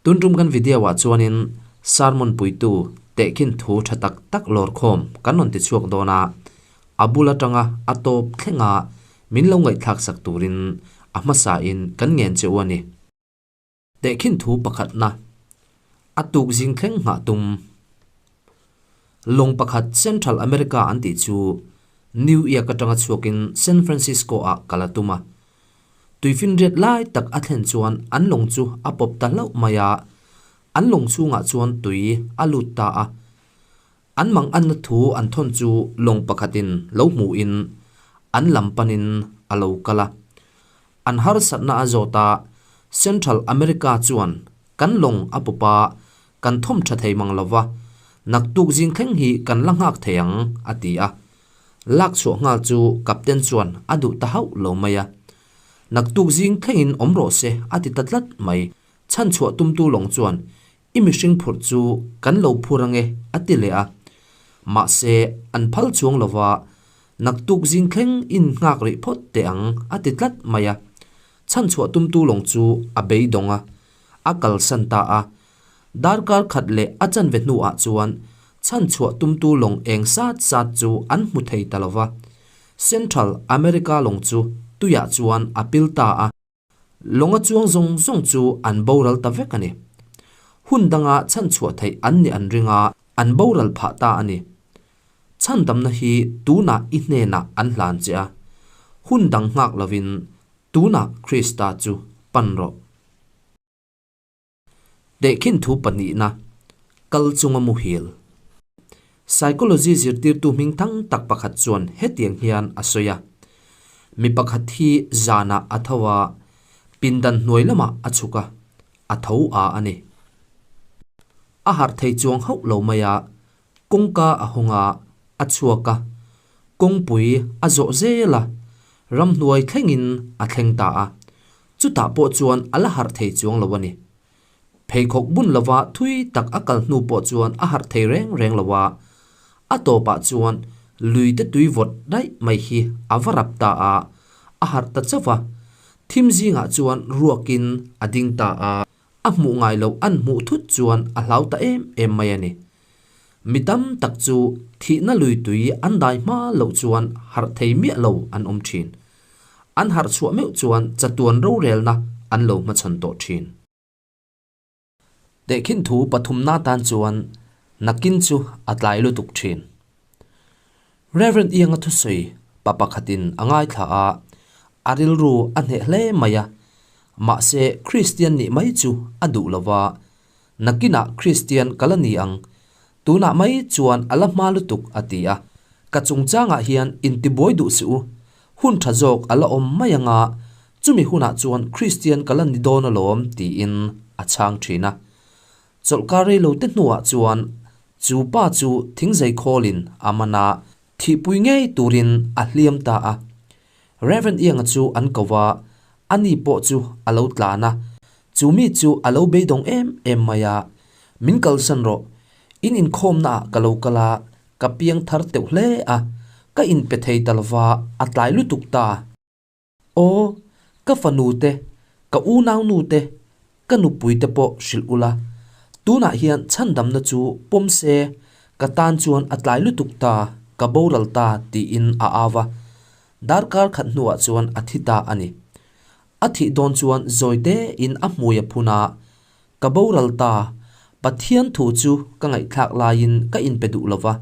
Tun tum kan video ah chuanin sermon puitu tehkhin thu tha tak tak lawrkhawm kan rawn ti chhuak dawn a, a bul atanga a tawp thlenga min lo ngaihthlak sak turin a hmasa in kan ngen che u a ni. Tehkhin thu pakhatna, A tuk zing thleng nghah tum. Lawng pakhat Central America an tih chu New York atanga chhuakin San Francisco ah kal a tum a. Tuifinriat lai tak a thlen chuan an lawng chu a pawp ta hlauh mai a, an lawng chhungah chuan tui a lut ta a. An mang anna thu an thawn chu lawng pakhatin lo hmuhin an lam panin a lo kal a. An harsatna a zawt a, Central America chuan kan lawng a pawp a, kan thawm tha thei mang lova, naktuk zing thleng hi kan la nghak thei ang, a ti a. Lak chhuah nghal chu Captain chuan a duh ta hauh lo mai a. Naktuk zing thlengin awm rawh se, a ti ta tlat mai. Chhanchhuah tumtu lawng chuan I mihring phurh chu kan lo phur ange a ti leh a. Mahse, an phal chuang lova, naktuk zing thleng in nghak rih phawt teh ang a ti tlat mai a. Chhanchhuah tumtu lawng chu a beidawng a, a kalsan ta a. Darkar khat leh a chanve hnuah chuan chhanchhuah tumtu lawng eng sat sat chu an hmu thei ta lova. Central America lawng chu tuiah chuan a pil ta a. Lawnga chuang zawng zawng chu an boral ta vek a ni. Hun danga chhanchhuah theih an nih an ring a, an boral phah ta a ni. Chhandamna hi tunah i hnenah an hlan che a, hun dang nghak lovin tunah Krista chu pan rawh. Tehkhin thu pahnihna, Kal chunga muhil. Psychology zirtirtu hming thang tak pakhat chuan hetiang hian a sawi a, Mi pakhat hi zanah a tho a, pindan hnuai lamah a chhuk a, a tho a a ni. A harh thei chuang hauh lo mai a, kawngka a hawng a, a chhuak a, kawngpui a zawh zel a, ramhnuai thlengin a thleng ta a, Chutah pawh chuan a la harh thei chuang lo a ni. Pheikhawk bun lova thui tak a kal hnu pawh chuan a harh thei reng reng lo a, a tawpah chuan lui te tui vawt daih mai hi a va rap ta a, a harh ta chauh a. Thim zingah chuan ruakin a ding ta a, a hmuh ngai loh an hmuh thut chuan a hlau ta em em mai a ni. Mi tam tak chu thihna lui tui an dai hma loh chuan harh thei miah lo an awm thin. An harh chhuah meuh chuan chatuan rorelna an lo hmachhawn tawh thin. Tehkhin thu pathumna tan chuan nakin chu a tlai lutuk thin. Rev. Ianga thusawi pa pakhatin a ngaithla a, a rilru a hneh hle mai a, mahse Kristian nih mai chu a duh lo va, nakinah Kristian ka la ni ang, tunah mai chuan a la hma lutuk a ti a, ka chungchangah hian intibuai duh suh u, Hun tha zawk a la awm mai anga, chumi hunah chuan Kristian ka la ni dawn alawm tiin a chhang thin a. Chawlhkar rei lo te hnuah chuan chu pa chu thingzei khawlin a man a, thihpui ngei turin a hliam ta a. Rev. Ianga chu an ko va, ani pawh chu a lo tlan a, chu mi chu a lo beidawng em em mai a, Min kalsan rawh, in inkhawmnaah ka lo kal a, Ka piang thar teuh hle a, ka inpe thei ta lova a tlai lutuk ta. Aw, ka fanu te, ka unaunu te, ka nupui te pawh hrilh ula, tunah hian chhandamna chu pawm se, ka tan chuan a tlai lutuk ta, ka boral ta tiin a au va. Darkar khat hnuah chuan a thi ta a ni. A thih dawn chuan zawi tein a hmui a phun a, Ka boral ta, Pathian thu chu ka ngaihthlak laiin ka inpe duh lo va,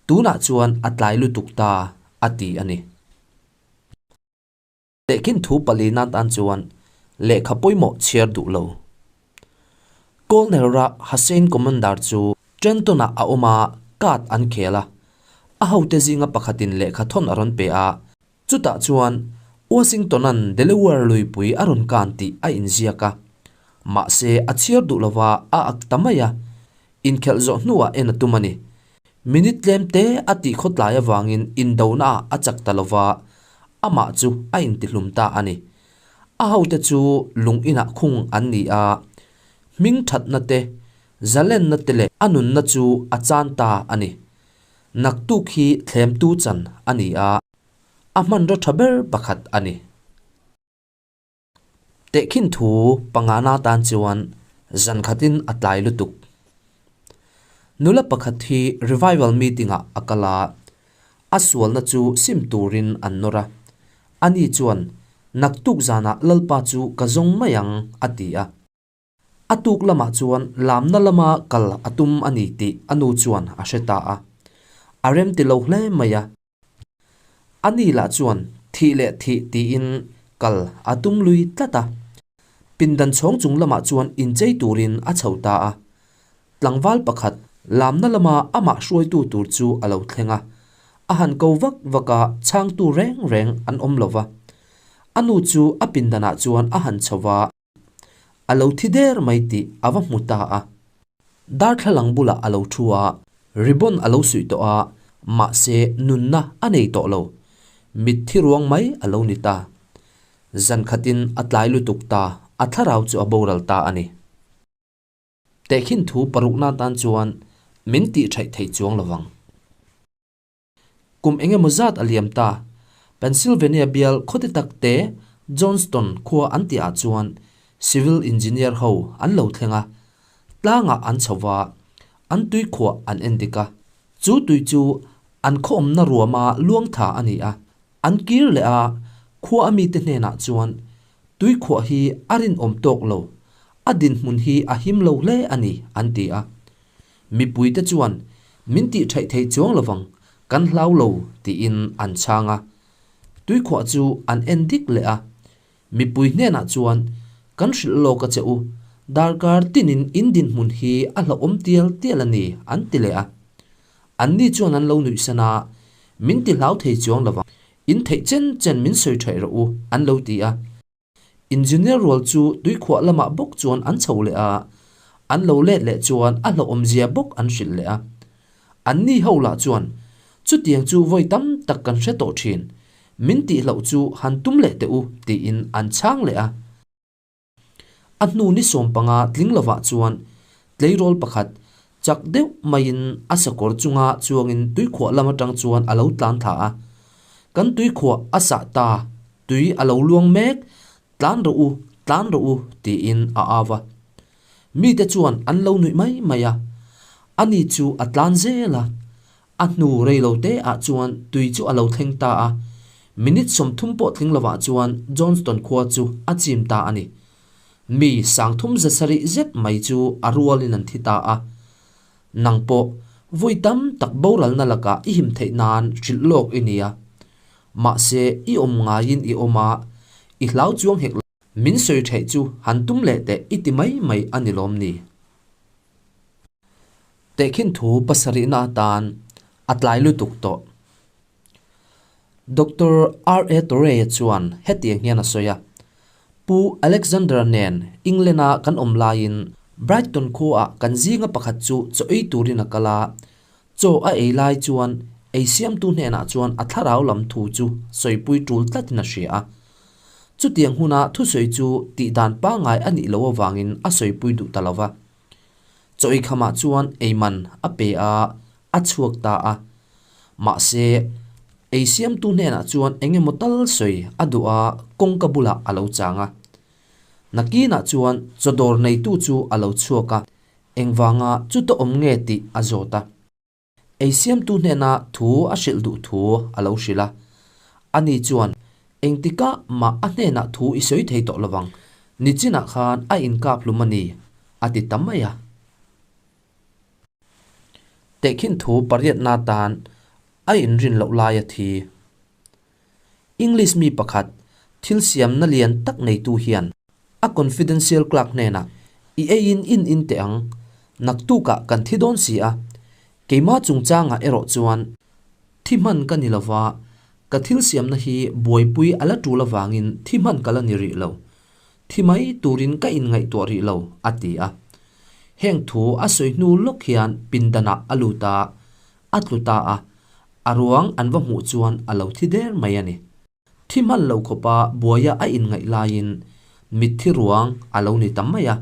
tunah chuan a tlai lutuk ta, a ti a ni. Tehkhin thu palina tan chuan lehkha pawimawh chhiar duh lo. Colonel-ra Hussein Commander chu Trenton-ah a awm a, card an khel a. A hote zinga pakhatin lehkha thawn a rawn pe a, Chutah chuan Washington-a'n Delaware luipui a rawn kan tih a inziak a. Mahse, a chhiar duh lova a ak ta mai a. Inkhelh zawh hnuah en a tum a ni. Minute tlem te a tih khawtlai avangin indonaah a chak ta lova, amah chu a intihlum ta a ni. A hote chu lung inah khung an ni a, hming thatna te, zalenna te leh a nunna chu a chan ta a ni. Naktuk hi thlemtu chan a ni a, a hmanraw tha ber pakhat a ni. Tehkhin thu pangana tan chuan Zan khatin a tlai lutuk. Nula pakhat hi revival meeting-ah a kal a, a sualna chu sim turin an nawr a. Ani chuan, Naktuk zanah Lalpa chu ka zawng mai ang, a ti a. A tuk lamah chuan lamna lama kal a tum a ni tih a nu chuan a hre ta a. A remti lo hle mai a. Ani lah chuan thih leh thih tiin kal a tum lui tlat a. Pindan chhawng chung lamah chuan inchei turin a chho ta a. Tlangval pakhat lamna lama amah hruaitu tur chu a lo thleng a. A han ko vak vak a, chhangtu reng reng an awm lo va. A nu chu a pindanah chuan a han chho va. A lo thi der mai tih a va hmu ta a. Darthlalang bulah a lo thu a, ribbon a lo suih tawh a, mahse nunna a nei tawh lo. Mitthi ruang mai a lo ni ta. Zan khatin a tlai lutuk ta, a thlarau chu a boral ta a ni. Tehkhin thu parukna tan chuan min tihṭhaih thei chuang lovang. Kum eng emaw zat a liam ta. Pennsylvania bial khawti tak te Johnston khua an tihah chuan civil engineer ho an lo thleng a, tlangah an chho va, an tui khuah an en dik a. Chu tui chu an khawawmna ruama luang tha a ni a. An kir leh a, khua a mite hnenah chuan tui khuah hi a rinawm tawk lo, a dinhmun hi a him lo hle a ni an ti a. Mipuite chuan min tih theih thei chuang lovang, kan hlau lo tiin an chhang a. Tuikhuah chu an en dik leh a. Mipui hnenah chuan, Kan hrilh lawk a che u, darkar tinin in dinhmun hi a hlauhawm tial tial a ni, an ti leh a. Anni chuan an lo nuihsan a, Min ti hlau thei chuang lovang, in theih chen chen min sawi theih rawh u, an lo ti a. Engineer rual chu tuikhuah lamah bawk chuan an chho leh a, an lo let leh chuan a hlauhawmzia bawk an hrilh leh a. Anni ho lah chuan, Chutiang chu vawi tam tak kan hre tawh thin, min tihloh chu han tum leh teh u, tiin an chhang leh a. A hnu ni 15 tling lovah chuan tleirawl pakhat chak deuh maiin a sakawr chunga chuangin tuikhuah lam atang chuan a lo tlan thla a. Kan tuikhuah a sah ta, tui a lo luang mek, tlan rawh u, tlan rawh u tiin a au a. Mite chuan an lo nuih mai mai a. Ani chu a tlan zel a. A hnu rei lo te ah chuan tui chu a lo thleng ta a. Minute 30 pawh tling lovah chuan Johnston khua chu a chim ta a ni. Mi 3700 zet mai chu a rualin an thi ta a. Nang pawh vui tam tak boralna lakah i him theih nan hrilh lawk i nia. Mahse i awm ngaiin i awm a, i hlau chuang hek lo. Min sawi theih chu han tum leh teh i ti mai mai a ni lawm ni? Tehkhin thu pasarihna atan a tlai lutuk tawh. Doctor R. A. Torrey chuan hetiang hian a sawi a, Pu Alexander nen England-a kan awm laiin Brighton khuaah kan zinga pakhat chu chaw ei turin a kal a, chaw a ei lai chuan ei siamtu hnenah chuan a thlarau lam thu chu sawipui tul tlatin a hria a. Chutiang huna thusawi chu tihdan pangngai a nih loh avangin a sawipui duh ta lo va. Chaw ei khamah chuan eiman a pe a, a chhuak ta a. Mahse, ei siamtu hnenah chuan eng emaw tal sawi a duh a, kawngka bulah a lo chang a. Nakinah chuan chawdawr neitu chu a lo chhuak a, engvanga chuta awm nge tih a zawt a. Ei siamtu hnena thu a hrilh duh thu a lo hrilh a. Ani chuan, Engtikah mah a hnenah thu i sawi thei tawh lovang, nichinah khan a inkap hlum a ni, a ti ta mai a. Tehkhin thu pariatna tan a inrin loh lai a thi. English mi pakhat, thil siamna lian tak neitu hian a confidential clerk hnenah, I eiin in in teh ang, naktukah kan thi dawn si a, keimah chungchangah erawh chuan thi hman ka ni lova, ka thil siamna hi buaipui a la tul avangin thi hman ka la ni rih lo. Thi mai turin ka inngaihtuah rih lo, a ti a. Heng thu a sawi hnu lawk hian pindanah a lut a, a tlu ta a, a ruang an va hmuh chuan a lo thi der mai a ni. Thi hman lo khawpa buaia a inngaih laiin mitthi ruang a lo ni ta mai a.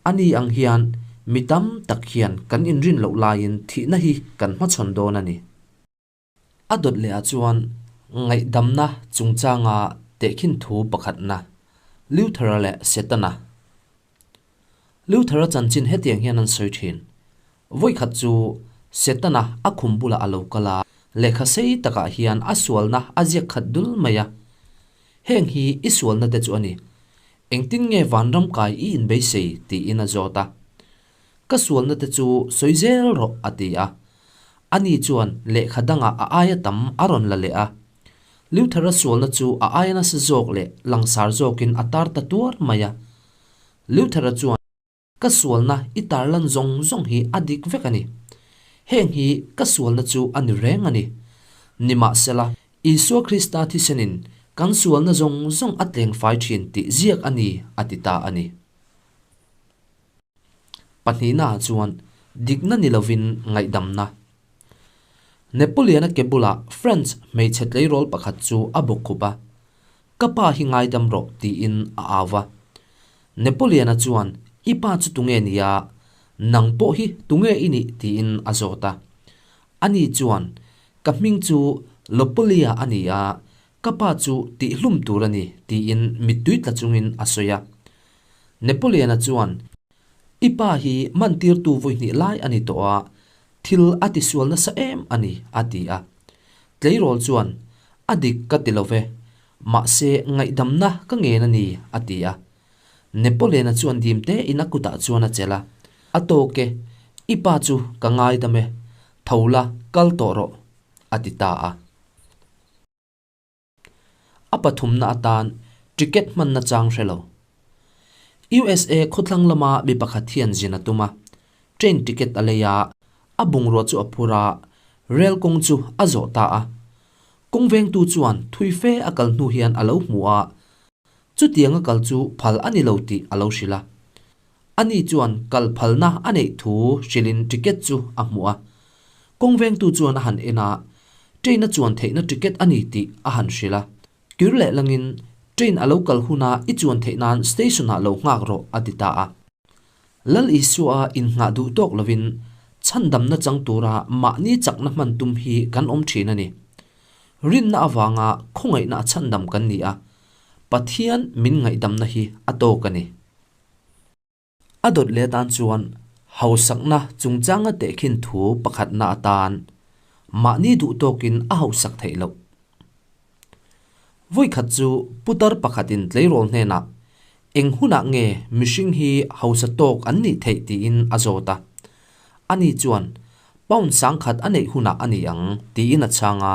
Ani ang hian mi tam tak hian kan inrin loh laiin thihna hi kan hmachhawn dawn a ni. A dawt leh ah chuan ngaihdamna chungchanga tehkhin thu pakhatna, Luther-a leh Setana. Luther-a chanchin hetiang hian an sawi thin, Vawikhat chu Setana a khum bulah a lo kal a, lehkha sei takah hian a sualna a ziak khat dul mai a. Heng hi i sualna te chu a ni. Engtin nge vanram kai i inbeisei? tiin a zawt a. Ka sualna te chu sawi zel rawh, a ti a. Ani chuan lehkha dangah a aia tam a rawn la leh a. Luther-a sualna chu a aia nasa zawk leh langsar zawkin a tar ta tuar mai a. Luther-a chuan, Ka sualna i tarlan zawng zawng hi a dik vek a ni. Heng hi ka sualna chu a ni reng a ni. Nimahsela, Isua Krista thisenin kan sualna zawng zawng a tleng fai thin tih ziak a ni, a ti ta a ni. Pahnihnaah chuan dikna ni lovin ngaihdamna. Napoleon-a ke bulah French hmeichhe tleirawl pakhat chu a bawkkhup a, Ka pa hi ngaidam rawh tiin a au va. Napoleon-a chuan I pa chu tunge nia? Nang pawh hi tunge i nih? tiin a zawt a. Ani chuan Ka hming chu Lopolia a ni a, ka pa chu tihhlum tur a ni tiin mittui tla chungin a sawi a. Napoleon-a chuan, I pa hi mantirtu vawihnih lai a ni tawh a, thil a tisual nasa em a ni, a ti a. Tleirawl chuan, A dik ka ti lo ve, mahse ngaihdamna ka ngen a ni, a ti a. Napoleon-a chuan dim tein a kutah chuan a chelh a, A tawk e, i pa chu ka ngaidam e, tho la, kal tawh rawh, a ti ta a. A pathumna atan ticket hmanna chang hre lo. USA khawthlang lama mi pakhat hian zin a tum a, train ticket a lei a, a bungrua chu a phur a, rail kawng chu a zawh ta a. Kawng vengtu chuan thui fe a kal hnu hian a lo hmu a, chutiang a kal chu phal a ni lo tih a lo hrilh a. Ani chuan kal phalna a neih thu hrilhin ticket chu a hmuh a. Kawng vengtu chuan a han en a, train a chuan theihna ticket a ni tih a han hrilh a. Kir leh langin, Train a lo kal huna i chuan theih nan station-ah lo nghak rawh a ti ta a. Lal Isua innghah duh tawk lovin chhandamna chang tura mahni chakna hman tum hi kan awm thin a ni. Rinna avanga khawngaihna a chhandam kan ni a, Pathian min ngaihdamna hi a tawk a ni. A dawt leh atan chuan hausakna chungchanga tehkhin thu pakhatna atan mahni duh tawkin a hausak theih loh. Vawikhat chu putar pakhatin tleirawl hnenah eng hunah nge mihring hi hausa tawk an nih theih tiin a zawt a. Ani chuan pound sangkhat a neih hunah a ni ang tiin a chhang a.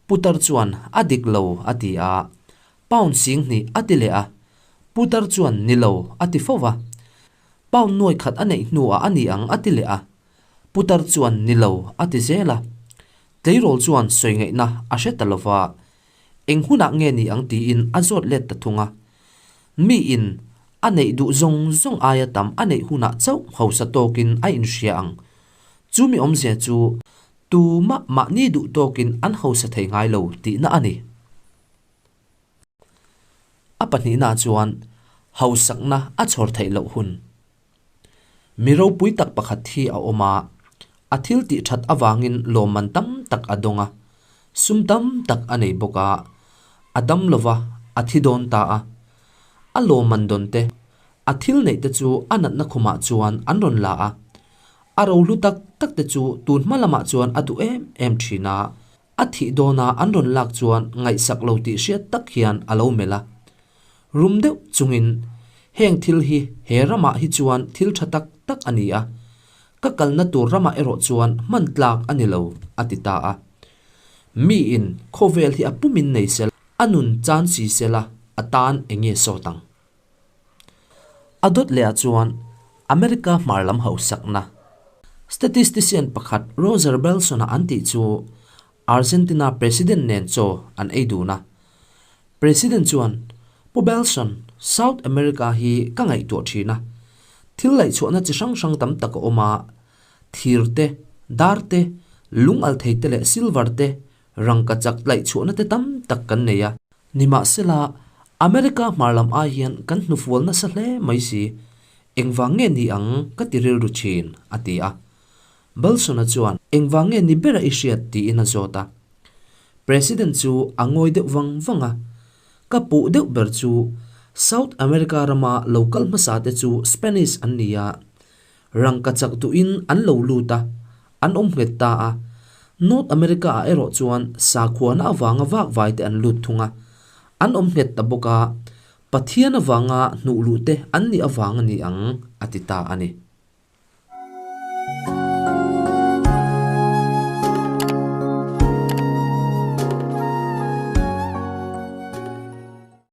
Putar chuan a dik lo a ti a. Pound singhnih a ti leh a, Putar chuan ni lo a ti fo va. Pound nuai khat a neih hnuah a ni ang a ti leh a, Putar chuan ni lo a ti zel a. Tleirawl chuan sawi ngaihna a hre ta lo va, eng hunah nge ni ang tiin a zawt let ta thung a. Miin a neih duh zawng zawng aia tam a neih hunah chauh hausa tawkin a inhria ang. Chu mi awmzia chu tumah mahni duh tawkin an hausa thei ngai lo tihna a ni. A pahnihna chuan hausakna a chhawr theih loh hun. Mi ropui tak pakhat hi a awm a, a thil tih that avangin lawmman tam tak a dawng a, sum tam tak a nei bawk a, a dam lova a thi dawn ta a. A lawmman dawn te, a thil neih te chu a natna khumah chuan an rawn la a. A rohlu tak tak te chu tun hma lamah chuan a duh em em thin a, A thih dawna an rawn lak chuan ngaihsak lo tih hriat tak hian a lo melh a. Rum deuh chungin, Heng thil hi he ramah hi chuan thil tha tak tak a ni a, ka kalna tur ramah erawh chuan hman tlak a ni lo, a ti ta a. Miin khawvel hi a pumin nei sela, a nun chan si sela, a tan eng nge sawt ang? A dawt lehah chuan America hmar lam hausakna statistician pakhat Roger Belson-a an tih chu Argentina President nen chaw an ei dun a. President chuan, Pu Belson, South America hi ka ngaihtuah thin a. Thil laihchhuahna chi hrang hrang tam tak a awm a, thir te, dar te, lungalthei te leh silver te, rangkachak laihchhuahna te tam tak kan nei a. Nimahsela, America hmar lam ai hian kan hnufual nasa hle mai si, engvang nge ni ang ka ti rilru thin, a ti a. Balsona chuan, Engvang nge ni bera i hriat? tiin a zawt a. President chu a ngawi deuh vang vang a. Ka puh deuh ber chu, South America rama lo kal hmasa te chu Spanish an ni a, rangkachak duhin an lo lut a, an awm nghet ta a. North America ah erawh chuan sakhuana avanga vakvai te an lut thung a, an awm nghet ta bawk a, Pathian avanga hnuh luh te an nih avang a ni ang, a ti ta a ni.